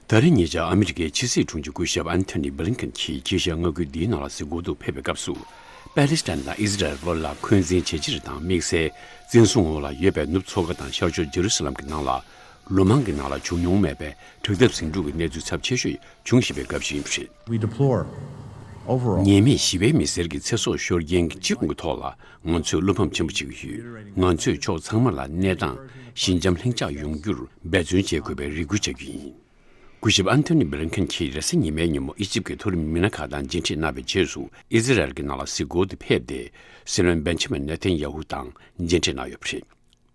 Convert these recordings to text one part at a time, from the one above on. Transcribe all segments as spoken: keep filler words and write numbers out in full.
ད་རེས་ཉེ་ཆར་ཨ་མི་རི་ཀའི་ཕྱི་སྲིད་དྲུང་ཆེ་སྐུ་ཞབས་ཨན་ཐོ་ནི་བྷི་ལིན་ཁན་གྱིས་དཀྱིལ་ཤར་མངའ་ཁུལ་འདིའི་ནང་ལ་གཟིགས་སྐོར་དུ་ཕེབས་པའི་སྐབས་སུ། པ་ལི་སི་ཐན་དང་ཨི་ཟི་རལ་བར་ལ་འཁོན་འཛིན་ཇེ་ཆེར་དང་དམིགས་བསལ་བཙན་བཟུང་འོག་ལ་ཡོད་པའི་ནུབ་མཚོ་ཁ་དང་ཤར་ཕྱོགས་ཇེ་རུ་སི་ལམ་གྱི་ནང་ལ། ལོ་མང་གི་ནང་ལ་བྱུང་མྱོང་མེད་པའི་དྲག་འཐབ་ཟིང་འཁྲུག་གི་གནས་ཚུལ་ཚབས་ཆེ་ཤོས་བྱུང་བཞིན་པའི་སྐབས་ཤིག་ཡིན་པ་རེད། We deplore overall. ཉེས་མེད་ཞི་བའི་མི་སེར་གྱི་ཚེ་སྲོག་ཤོར་རྐྱེན་གྱི་སྤྱི་ཡོངས་ཀྱི་ཐོག་ལ་ང་ཚོས་བློ་ཕམ་ཆེན་པོ་བྱེད་ཀྱི་ཡོད། ང་ཚོས་ཕྱོགས་ཚང་མ་ལ་གནས་སྟངས་ཞི་འཇམ་ལྷིང་འཇགས་ཡོང་རྒྱུར་འབད་བརྩོན་བྱེད་དགོས་པའི་རེ་སྐུལ་བྱ་རྒྱུ་ཡིན། སྐུ་ཞབས་ཨན་ཐོ་ནི་བྷི་ལིན་ཁན་གྱིས་རེས་གཟའ་ཉི་མའི་ཉིན་མོ་ཨི་ཇིབ་ཀྱི་མཐོ་རིམ་མི་སྣ་ཁག་དང་མཇལ་འཕྲད་གནང་བའི་རྗེས་སུ་ཨི་ཟི་རལ་གྱི་ནང་ལ་གཟིགས་སྐོར་དུ་ཕེབས་ཏེ། སྲིད་བློན་བེན་ཇ་མིན་ནེ་ཐན་ཡ་ཧུ་དང་མཇལ་འཕྲད་གནང་ཡོད་པ་རེད།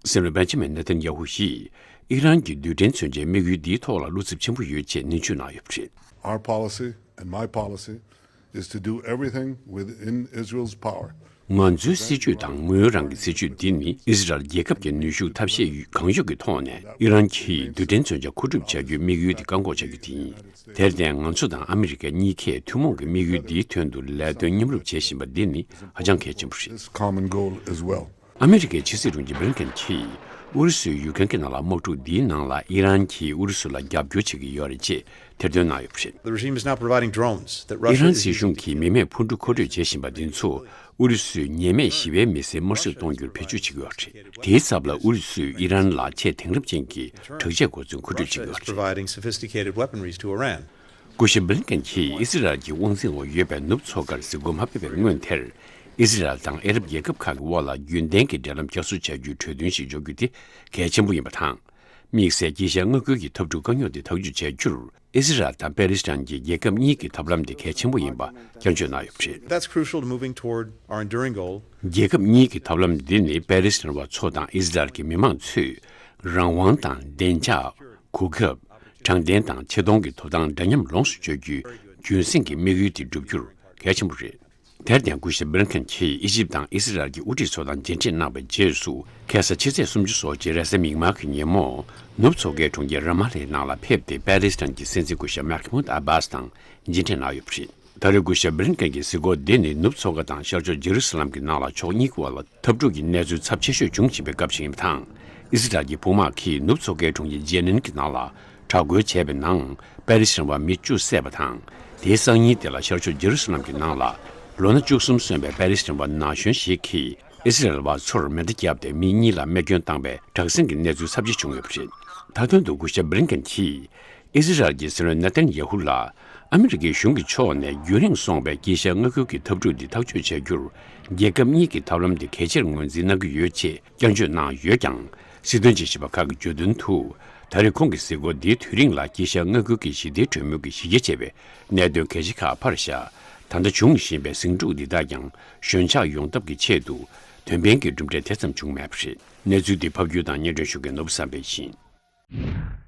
སྲིད་བློན་བེན་ཇ་མིན་ནེ་ཐན་ཡ་ཧུ་ཡིས་ཨི་རན་གྱི་རྡུལ་ཕྲན་མཚོན་ཆའི་དམིགས་ཡུལ་འདིའི་ཐོག་ལ་བློ་འཚབ་ཆེན་པོ་ཡོད་ཅེས་ནན་བརྗོད་གནང་ཡོད་པ་རེད། Our policy and my policy is to do everything within Israel's power. ང་ཚོའི་སྲིད་ཇུས་དང་ངོས་རང་གི་སྲིད་ཇུས་འདི་ནི་ཨི་ཟི་རལ་རྒྱལ་ཁབ་ཀྱི་ནུས་ཤུགས་ཐབས་ཤེས་གང་ཡོད་ཀྱི་ཐོག་ནས་ཨི་རན་གྱིས་རྡུལ་ཕྲན་མཚོན་ཆ་མཁོ་སྒྲུབ་བྱ་རྒྱུའི་དམིགས་ཡུལ་དེ་བཀག་འགོག་བྱ་རྒྱུ་དེ་ཡིན། དེར་བརྟེན་ང་ཚོ་དང་ཨ་མི་རི་ཀ་གཉིས་ཀས་ཐུན་མོང་གི་དམིགས་ཡུལ་འདིའི་དོན་དུ་ལས་དོན་མཉམ་རུབ་བྱེད་བཞིན་པ་འདི་ནི་ཧ་ཅང་གལ་ཆེན་པོ་རེད། This common goal as well. ཨ་མི་རི་ཀའི་ཕྱི་སྲིད་དྲུང་ཆེ་བྷི་ལིན་ཁན་གྱིས་ཨུ་རུ་སུས་ཡུཀ་རེན་གྱི་ནང་ལ་དམག་འཁྲུག་འདིའི་ནང་ལ་ཨི་རན་གྱིས་ཨུ་རུ་སུ་ལ་རྒྱབ་སྐྱོར་བྱེད་ཀྱི་ཡོད་རེད་ཅེས་ཐེར་འདོན་གནང་ཡོད་པ་རེད། The regime is now providing drones that ཨི་Russia རན་is སྲིད་གཞུང་using. གིས་མི་མེད་འཕུར་གྲུ་མཁོ་སྤྲོད་བྱེད་བཞིན་པ་འདི་ཚོ་ཨུ་རུ་སུས་ཉེས་མེད་ཞི་བའི་མི་སེར་དམར་གསོད་གཏོང་རྒྱུར་བེད་སྤྱོད་བྱེད་ཀྱི་ཡོད་རེད། དེའི་ཚབ་ལ་ཨུ་རུ་སུས་ཨི་རན་ལ་ཆེས་དེང་རབས་ཅན་གྱི་དྲག་ཆས་གོ་མཚོན་མཁོ་སྤྲོད་བྱེད་ཀྱི་ཡོད་རེད། Providing sophisticated weaponry to Iran. སྐུ་ཞབས་བྷི་ལིན་ཀེན་གྱིས་ཨི་ཟི་རལ་གྱི་དབང་འཛིན་འོག་ཡོད་པའི་ནུབ་མཚོ་ཁར་གཟིགས་སྐོར་མ་ཕེབས་པའི་སྔོན་དེར། ཨི་ཟི་རལ་དང་ཨ་རབ་རྒྱལ་ཁབ་ཁག་གི་དབར་ལ་རྒྱུན་ལྡན་གྱི་འབྲེལ་ལམ་བསྐྱར་གསོ་བྱ་རྒྱུའི་གྲོས་མཐུན་ཞིག་འཇོག་རྒྱུ་དེ་གལ་ཆེན་པོ་ཡིན་པ་དང་། དམིགས་བསལ་དཀྱིལ་ཤར་མངའ་ཁུལ་གྱི་འཐབ་འཁྲུག་དཀའ་རྙོག་དེ་ཐག་གཅོད་བྱ་རྒྱུར་ཨི་ཟི་རལ་དང་པེ་ལི་སི་ཐན་གྱི་རྒྱལ་ཁབ་གཉིས་ཀྱི་ཐབས་ལམ་དེ་གལ་ཆེན་པོ་ཡིན་པ་སྐྱོན་བརྗོད་གནང་ཡོད་པ་རེད། That's crucial to moving toward our enduring goal. རྒྱལ་ཁབ་གཉིས་ཀྱི་ཐབས་ལམ་འདི་ནི་པེ་ལི་སི་ཐན་པ་ཚོ་དང་ཨི་ཟི་རལ་གྱི་མི་མང་ཚོས་རང་དབང་དང་བདེ་འཇགས། གོ་སྐབས། དྲང་བདེན་དང་ཆེ་མཐོང་གི་ཐོབ་ཐང་འདྲ་མཉམ་ལོངས་སུ་སྤྱོད་རྒྱུའི་རྒྱུན་སྲིང་གི་དམིགས་ཡུལ་དེ་བསྒྲུབ་རྒྱུར་གལ་ཆེན་པོ་རེད། དེར་བརྟེན་སྐུ་ཞབས་བྷི་ལིན་ཁེན་གྱིས་ཨི་ཇིབ་དང་ཨི་སི་རལ་གྱི་དབུ་ཁྲིད་ཚོ་དང་མཇལ་འཕྲད་གནང་བའི་རྗེས་སུ་ཁ་སང་ཕྱི་ཚེས་སོ་གཅིག་རེས་གཟའ་མིག་དམར་གྱི་ཉིན་མོ་ནུབ་མཚོ་ཁའི་གྲོང་ཁྱེར་ར་མ་ལའི་ནང་ལ་ཕེབས་ཏེ་པེ་ལི་སི་ཐན་གྱི་སྲིད་འཛིན་སྐུ་ཞབས་མཱ་ཁི་མུད་ཨ་བྷཱས་དང་མཇལ་འཕྲད་གནང་ཡོད་པ་རེད། ད་རེས་སྐུ་ཞབས་བྷི་ལིན་ཀེན་གྱི་གཟིགས་སྐོར་འདི་ནི་ནུབ་མཚོ་ཁ་དང་ཤར་ཕྱོགས་ཇེ་རུ་སི་ལམ་གྱི་ནང་ལ་ཕྱོགས་གཉིས་ཀྱི་དབར་ལ་འཐབ་འཁྲུག་གི་གནས་ཚུལ་ཚབས་ཆེ་ཤོས་འབྱུང་བཞིན་པའི་སྐབས་ཤིག་ཡིན་པ་དང་། ཨི་སི་རལ་གྱི་དཔུང་དམག་གིས་ནུབ་མཚོ་ཁའི་གྲོང་ཁྱེར་ཇེ་ནིན་གྱི་ནང་ལ་དྲག་རྒོལ་བྱས་པའི་ནང་པེ་ལི་སི་ཐན་པ་མི་བཅུ་བསད་པ་དང་། དེའི་སང་ཉིན་དེ་ལ་ཤར་ཕྱོགས་ཇེ་རུ་སི་ལམ་གྱི་ནང་ལ་ལོ་ན་བཅུ་གསུམ་སོན་པའི་པེ་ལི་སི་ཐན་པ་ན་གཞོན་ཞིག་གིས་ཨི་སི་རལ་པ་ཚོར་མེ་མདའ་བརྒྱབ་སྟེ་མི་གཉིས་ལ་རྨས་སྐྱོན་བཏང་བའི་དྲག་ཟིང་གི་གནས་ཚུལ་ཚབས་ཆེ་བྱུང་ཡོད་པ་རེད། མཐའ་དོན་དུ་སྐུ་ཞབས་བྷི་ལིན་ཀེན་གྱིས། ཨི་ཟི་རལ་གྱི་སྲིད་བློན་ནེ་ཐན་ཡ་ཧུ་ལ། ཨ་མི་རི་ཀའི་གཞུང་གི་ཕྱོགས་ནས་རྒྱུན་རིང་སོང་བའི་དཀྱིལ་ཤར་མངའ་ཁུལ་གྱི་འཐབ་འཁྲུག་འདི་ཐག་གཅོད་བྱ་རྒྱུར། རྒྱལ་ཁབ་གཉིས་ཀྱི་ཐབས་ལམ་དེ་གལ་ཆེར་ངོས་འཛིན་གནང་གི་ཡོད་ཅེས་སྐྱོན་བརྗོད་གནང་ཡོད་ཀྱང་། སྲིད་དོན་དཔྱད་ཞིབ་པ་ཁག་གིས་བརྗོད་དོན་དུ། ད་རེས་ཁོང་གི་གཟིགས་སྐོར་འདིའི་དུས་རིང་ལ་དཀྱིལ་ཤར་མངའ་ཁུལ་གྱི་ཞི་བདེའི་གྲོས་མོལ་གྱི་གཞི་རྒྱ་ཆེ་བའི་གནད་དོན་གལ་ཆེ་ཁག་ཕར་བཞག་ད་ལྟ་འབྱུང་བཞིན་པའི་ཟིང་འཁྲུག་འདི་དག་ཀྱང་ཞོད་འཇགས་ཡོང་ཐབས་ཀྱི་ཆེད་དུ། དོན་ཕན་གྱི་གྲུབ་འབྲས་དེ་ཙམ་བྱུང་མེད་པ་རེད། གནས་ཚུལ་འདི་ཕབ་སྒྱུར་དང་སྙན་སྒྲོན་ཞུ་མཁན་ནོར་བུ་བསམ་འཕེལ་ཡིན།